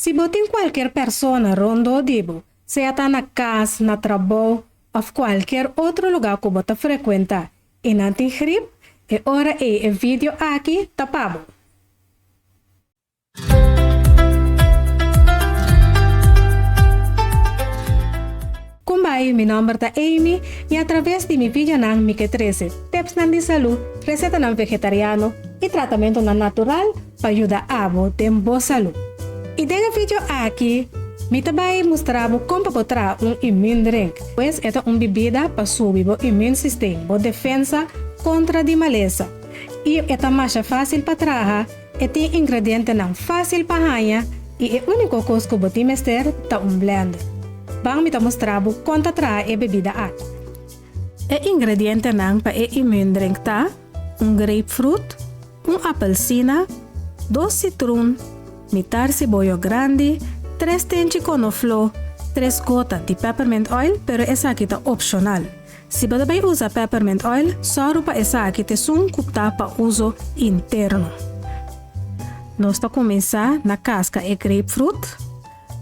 Si bo tin kualkier persona rondó di bo, sea ta na kas, na trabou òf kualkier otro lugá ku bo ta frekuentá i nan tin grip, e ora ei e video aki ta pa bo. Kumbai, mi nòmber ta Amy i atraves di mi videonan mi ke trese tipsnan di salú, resetanan vegetariano i tratamentonan natural pa yuda abo den bo salú. I den e video aki mi ta bai mustra bo kon pa bo traha un immune drink, pues e ta un bibida pa subi bo immune system, bo defensa kontra di malesa. I e ta masha fásil pa traha, e tin ingredientenan fásil pa haña i e úniko kos ku bo tin mester ta un blender. Ban mi ta mustra bo kon ta traha e bebida aki. E ingredientenan pa e immune drink ta, un grapefruit, un apelsina, dos sitrun, mitar siboyo grandi, tres tenchi konofló, tres gota di peppermint oil, pero esaki ta opshonal. Si bo ta bai usa peppermint oil, sòru pa esaki ta esun ku ta pa uso interno. Nos ta kuminsá na kaska e grapefruit.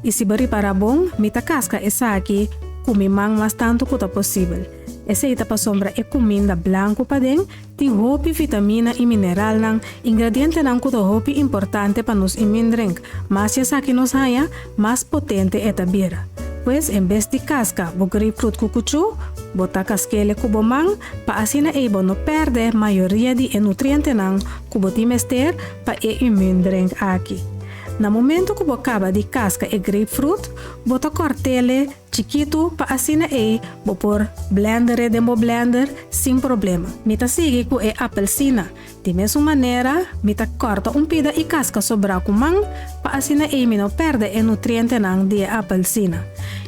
I si bo ripará bon, mi ta kaska esaki ku mi man mas tantu ku ta posibel. Esei ta pasobra e kuminda blanku paden tin hopi vitamina i mineralnan, ingredientenan ku ta hopi importante pa nos immune drink. Mas esaki nos haña, mas potente e ta bira. Pues en bes di kaska bo grapefruit ku kuchú, bo ta kask'ele ku bo man pa asina ei bo no pèrdè mayoria di e nutrientenan ku bo tin mester pa e immune drink aki. Na momento ku bo kaba di kaska e grapefruit, bo ta kòrt'ele chikitu pa asina ei bo por blènder'e den bo blènder sin problema. Mi ta sigui ku e apelsina. Di mesun manera, mi ta kòrta un pida i kaska sobrá ku man pa asina ei mi no pèrdè e nutrientenan di e apelsina.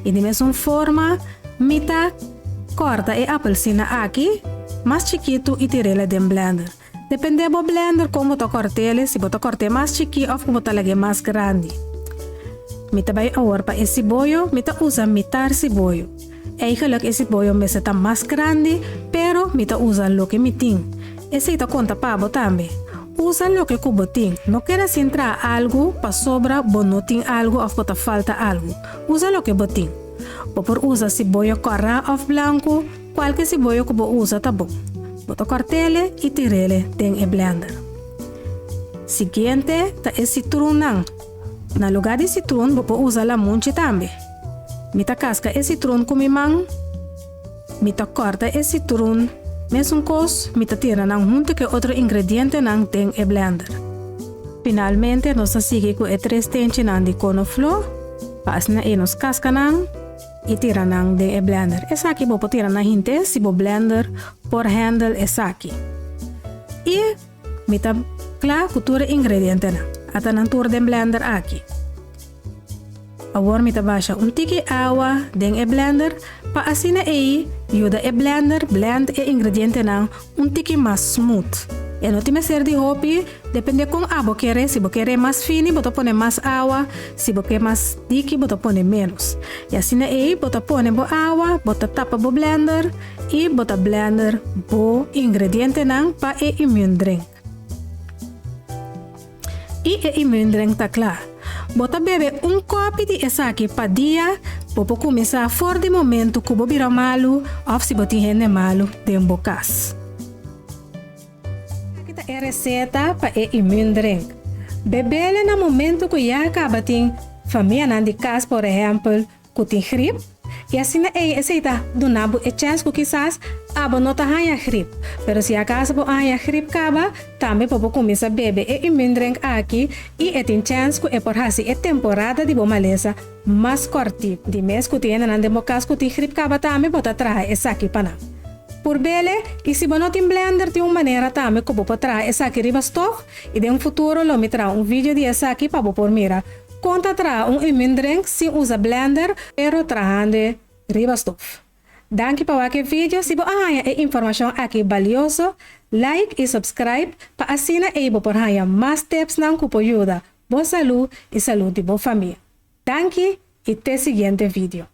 I di mesun forma, mi ta kòrta e apelsina aki mas chikitu i tir'ele den blènder. Depende bo blender kon bo ta kòrt'el, si bo ta kòrt'é mas chikí òf ku bo ta lag'é mas grandi. Mi ta bai awor pa e siboyo, mi ta usa mitar siboyo. Eigenlijk e siboyo mester ta mas grandi, pero mi ta usa loke mi tin. Esei ta konta pa bo tambe. Usa loke ku bo tin, no keda sin traha algu pasobra bo no tin algu òf bo ta falta algu. Usa loke bo tin. Bo por usa siboyo kòrá òf blanku. Kualke siboyo ku bo usa ta bon. Bo ta kòrt'ele i tir'ele den e blender. Siguiente ta e sitrunnan. Na lugá di sitrun bo por usa lamunchi tambe. Mi ta kaska e sitrun ku mi man. Mi ta kòrta e sitrun mesun kos, mi ta tira nan huntu ku e otro ingredientenan den e blender. Finalmente nos ta sigui ku e tres tenchinan di konofló pa asina ei nos kaska nan. I tira nan den e blender. Esaki bo por tira nan hinte si bo blender por handle esaki. I mi ta kla ku tur e ingredientenan. Ata nan tur den blender aki. Awor mi ta basha un tiki awa den e blender pa asina ei yuda e blender blend e ingredientenan un tiki mas smooth. E no tin mester di hopi, depende kon abo kere, si bo kere mas fini bo ta pone mas awa, si bo ke mas diki bo ta pone menos. I asina ei bo ta pone bo awa, bo ta tapa bo blender i bo ta blender bo ingredientenan pa e immune drink. I e immune drink ta kla. Bo ta bebe un kopi di esaki pa dia, bo por kuminsá for di momentu ku bo bira malu òf si bo tin hende malu den bo kas. Esaki ta e reseta pa e immune drink. Bebele na momentu ku ya kaba tin famianan di kas por ehèmpel ku tin grip, i asina ei esei ta duna bo e chèns ku kisas abo no ta haña grip. Pero si akaso bo a haña grip kaba, tambe bo por kuminsá bebe e immune drink aki i e tin chèns ku e por hasi e temporada di bo malesa mas kòrtiku. Di mes ku tin hendenan den bo kas ku tin grip kaba tambe bo ta traha esaki pa nan. Purbele, i si bo no tin blender tin un manera tambe ku bo por traha esaki riba stof i den futuro lo mi traha un video di esaki pa bo por mira Kon ta traha un immune drink sin usa blender pero trahande riba stof. Danki pa wak e video, si bo a haña e informashon aki balioso, like i subscribe pa asina ei bo por haña mas tipsnan ku por yuda bo salú i salú di bo famia. Danki i te siguiente video.